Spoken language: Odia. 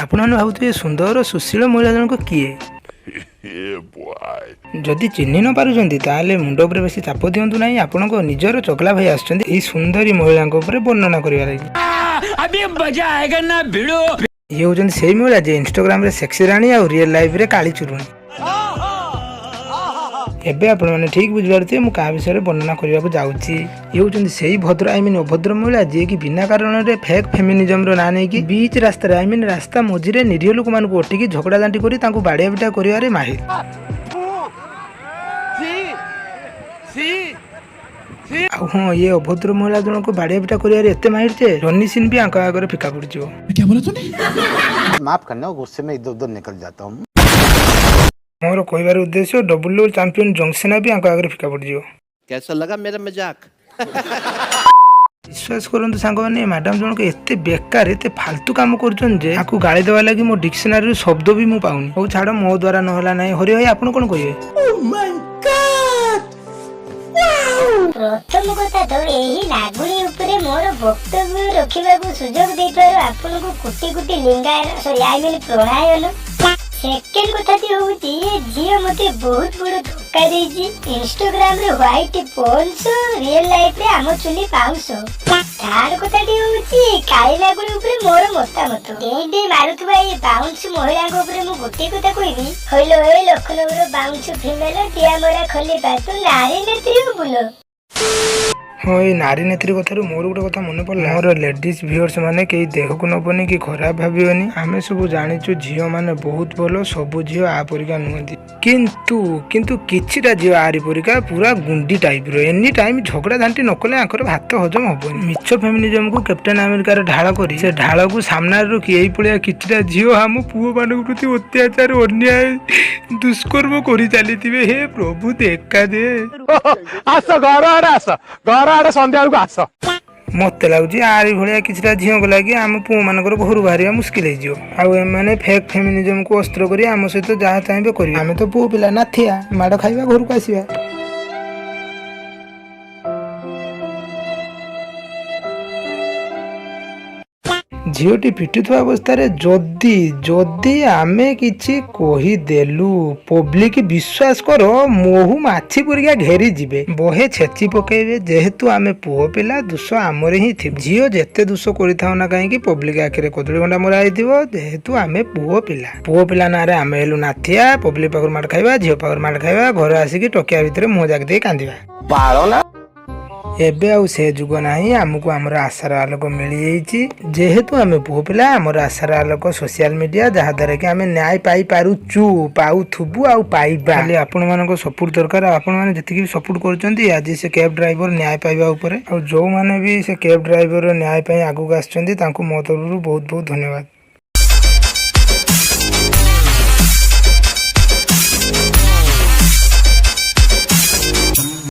ଆପଣମାନେ ଭାବୁଥିବେ ସୁନ୍ଦର ସୁଶୀଳ ମହିଳା ଜଣକ କିଏ? ଯଦି ଚିହ୍ନି ନ ପାରୁଛନ୍ତି, ତାହେଲେ ମୁଣ୍ଡ ଉପରେ ବେଶୀ ଚାପ ଦିଅନ୍ତୁ ନାହିଁ। ଆପଣଙ୍କ ନିଜର ଚଗଲା ଭାଇ ଆସୁଛନ୍ତି ଏଇ ସୁନ୍ଦରୀ ମହିଳାଙ୍କ ଉପରେ ବର୍ଣ୍ଣନା କରିବା ଲାଗି। ଇଏ ହେଉଛନ୍ତି ସେଇ ମହିଳା, ଯିଏ ଇନଷ୍ଟାଗ୍ରାମରେ ସେକ୍ସି ରାଣୀ ଆଉ ରିଏଲ୍ ଲାଇଫରେ କାଳି ଚୁରୁଣୀ। ଏବେ ଆପଣମାନେ ଠିକ୍ ବୁଝିପାରୁଥିବେ ମୁଁ କାହା ବିଷୟରେ ବର୍ଣ୍ଣନା କରିବାକୁ ଯାଉଛି। ଇଏ ହେଉଛନ୍ତି ସେଇ ଭଦ୍ର, I mean ଅଭଦ୍ର ମହିଳା, ଯିଏକି ବିନା କାରଣରେ ଫେକ୍ ଫେମିନିଜମର ନାଁ ନେଇକି ବିଚ୍ ରାସ୍ତାରେ, I mean ରାସ୍ତା ମଝିରେ ନିରୀହ ଲୋକମାନଙ୍କୁ ଅଟକି ଝଗଡ଼ା ଝାଣ୍ଟି କରି ତାଙ୍କୁ ବାଡ଼ିଆ ପିଟା କରିବାରେ ମାହିର। ଆଉ ହଁ, ଇଏ ଅଭଦ୍ର ମହିଳା ଜଣକ ବାଡ଼ିଆ ପିଟା କରିବାରେ ଏତେ ମାହିର ଯେ ଜନି ସିନ୍ ବି ଆଙ୍କ ଆଗରେ ଫିକା ପଡ଼ିଯିବ। माफ करना, गुस्से में इधर उधर निकल जाता हूँ। ମୋର କହିବାର ଉଦ୍ଦେଶ୍ୟ, ଡବ୍ଲ୍ୟୁ ଚାମ୍ପିୟନ ଜନସିନା ବି ଆଙ୍କ ଆଗରେ ଫିକା ପଡ଼ିଯିବ। कैसा लगा मेरा मजाक? ବିଶ୍ୱାସ କରନ୍ତୁ ସାଙ୍ଗମାନେ, ମ୍ୟାଡାମ ଜଣକ ଏତେ ବେକାର, ଏତେ ଫାଲତୁ କାମ କରୁଛନ୍ତି ଯେ ଆକୁ ଗାଳି ଦେବା ଲାଗି ମୋ ଡିକ୍ସନାରୀରୁ ଶବ୍ଦ ବି ମୁଁ ପାଉନି। ହଉ ଛାଡ଼, ମୋ ଦ୍ୱାରା ନହେଲା ନାହିଁ। ହରି ଭାଇ, ଆପଣ କଣ କହିବେ? ପ୍ରଥମ କଥା ତ ଏହି ନାଗୁଣୀ ଉପରେ ମୋର ବକ୍ତବ୍ୟ ରଖିବାକୁ ସୁଯୋଗ ଦେଇଥିବାରୁ ଆପଣଙ୍କୁ କୋଟି କୋଟି ଲିଙ୍ଗାୟନ, ସରି, I mean ପ୍ରଣାୟନ। ସେକେଣ୍ଡ କଥାଟି ହଉଛି, ଏ ଝିଅ ମତେ ବହୁତ ବଡ ଧୋକା ଦେଇଛି। ଇନଷ୍ଟାଗ୍ରାମରେ ହ୍ୱାଇଟ ପନ୍ସ, ରିଏଲ ଲାଇଫରେ ଆମ ଚୁଲି ପାଉଁଶ। ଥାର୍ଡ କଥାଟି ହଉଛି କାଳି ନାଗୁଣୀ ଉପରେ ମୋର ମତାମତ। ଡେଇଁ ଡେଇଁ ମାରୁଥିବା ଏଇ ବାଉନ୍ସ ମହିଳାଙ୍କ ଉପରେ ମୁଁ ଗୋଟିଏ କଥା କହିବି, ହଇଲୋ ଏ ଲକ୍ଷ୍ନୌର ବାଉନ୍ସ ଫିମେଲ, ଟିଆ ମରା ଖଲିପା, ତୁ ନାରୀ ନେତ୍ରୀ ବୁଲ। ହଁ, ଏଇ ନାରୀ ନେତ୍ରୀ କଥାରୁ ମୋର ଗୋଟେ କଥା ମନେ ପଡ଼ିଲା। ମୋର ଲେଡିଜ୍ ଭିଉଅର୍ସ ମାନେ କେହି ଦେହକୁ ନବନି କି ଖରାପ ଭାବିବନି। ଆମେ ସବୁ ଜାଣିଛୁ ଝିଅମାନେ ବହୁତ ଭଲ, ସବୁ ଝିଅ ଆ ପରିକା ନୁହନ୍ତି। କିନ୍ତୁ କିଛିଟା ଝିଅ ଆରି ପରିକା ପୁରା ଗୁଣ୍ଡି ଟାଇପର, ଏନି ଟାଇମ୍ ଝଗଡ଼ା ଝାଣ୍ଟି ନ କଲେ ଆଙ୍କର ଭାତ ହଜମ ହବନି। ମିଛ ଫେମିନିଜମକୁ କ୍ୟାପ୍ଟେନ ଆମେରିକାର ଢାଳ କରି ସେ ଢାଳକୁ ସାମ୍ନାରେ ରଖି ଏଇଭଳିଆ କିଛିଟା ଝିଅ ଆମ ପୁଅମାନଙ୍କ ପ୍ରତି ଅତ୍ୟାଚାର, ଅନ୍ୟାୟ, ଦୁଷ୍କର୍ମ କରି ଚାଲିଥିବେ। ହେ ପ୍ରଭୁ, ଦେଖା ଦେ। ଆସ, ଘର ଆଡେ ଆସ, ଘର ଆଡେ ସନ୍ଧ୍ୟା ବେଳକୁ ଆସ। ମତେ ଲାଗୁଛି ଆରି ଭଳିଆ କିଛିଟା ଝିଅଙ୍କ ଲାଗି ଆମ ପୁଅମାନଙ୍କର ଘରୁ ବାହାରିବା ମୁସ୍କିଲ ହେଇଯିବ। ଆଉ ଏମାନେ ଫେକ୍ ଫେମିନିଜମକୁ ଅସ୍ତ୍ର କରି ଆମ ସହିତ ଯାହା ଚାହିଁବେ କରିବେ। ଆମେ ତ ପୁଅ ପିଲା ନାଥିଆ, ମାଡ଼ ଖାଇବା, ଘରକୁ ଆସିବା। ଝିଅଟି ପିଟୁଥିବା ଅବସ୍ଥାରେ ଯଦି ଆମେ କିଛି କହିଦେଲୁ, ପବ୍ଲିକ ବିଶ୍ୱାସ କର ମହୁ ମାଛି ପରିକା ଘେରି ଯିବେ, ବହେ ଛେଚି ପକେଇବେ। ଯେହେତୁ ଆମେ ପୁଅ ପିଲା, ଦୋଷ ଆମର ହିଁ ଥିବ। ଝିଅ ଯେତେ ଦୋଷ କରିଥାଉ ନା କାହିଁକି, ପବ୍ଲିକ ଆଖିରେ କଦଳୀ ଗଣ୍ଡା ମରା ହେଇଥିବ। ଯେହେତୁ ଆମେ ପୁଅ ପିଲା, ପୁଅ ପିଲା ନାଁରେ ଆମେ ହେଲୁ ନାଥିଆ। ପବ୍ଲିକ ପାଖରୁ ମାଡ଼ ଖାଇବା, ଝିଅ ପାଖରୁ ମାଡ଼ ଖାଇବା, ଘରେ ଆସିକି ଟକିଆ ଭିତରେ ମୁହଁ ଜାକି ଦେଇ କାନ୍ଦିବା। ଏବେ ଆଉ ସେ ଯୁଗ ନାହିଁ। ଆମକୁ ଆମର ଆଶାର ଆଲୋକ ମିଳିଯାଇଛି। ଯେହେତୁ ଆମେ ପୁଅ ପିଲା, ଆମର ଆଶାର ଆଲୋକ ସୋସିଆଲ ମିଡିଆ, ଯାହାଦ୍ୱାରା କି ଆମେ ନ୍ୟାୟ ପାଇପାରୁଛୁ, ପାଉଥିବୁ ଆଉ ପାଇବା। ଖାଲି ଆପଣମାନଙ୍କ ସପୋର୍ଟ ଦରକାର। ଆଉ ଆପଣମାନେ ଯେତିକି ବି ସପୋର୍ଟ କରୁଛନ୍ତି, ଆଜି ସେ କ୍ୟାବ୍ ଡ୍ରାଇଭର ନ୍ୟାୟ ପାଇବା ଉପରେ। ଆଉ ଯେଉଁମାନେ ବି ସେ କ୍ୟାବ୍ ଡ୍ରାଇଭର ନ୍ୟାୟ ପାଇଁ ଆଗକୁ ଆସିଛନ୍ତି, ତାଙ୍କୁ ମୋ ତରଫରୁ ବହୁତ ବହୁତ ଧନ୍ୟବାଦ।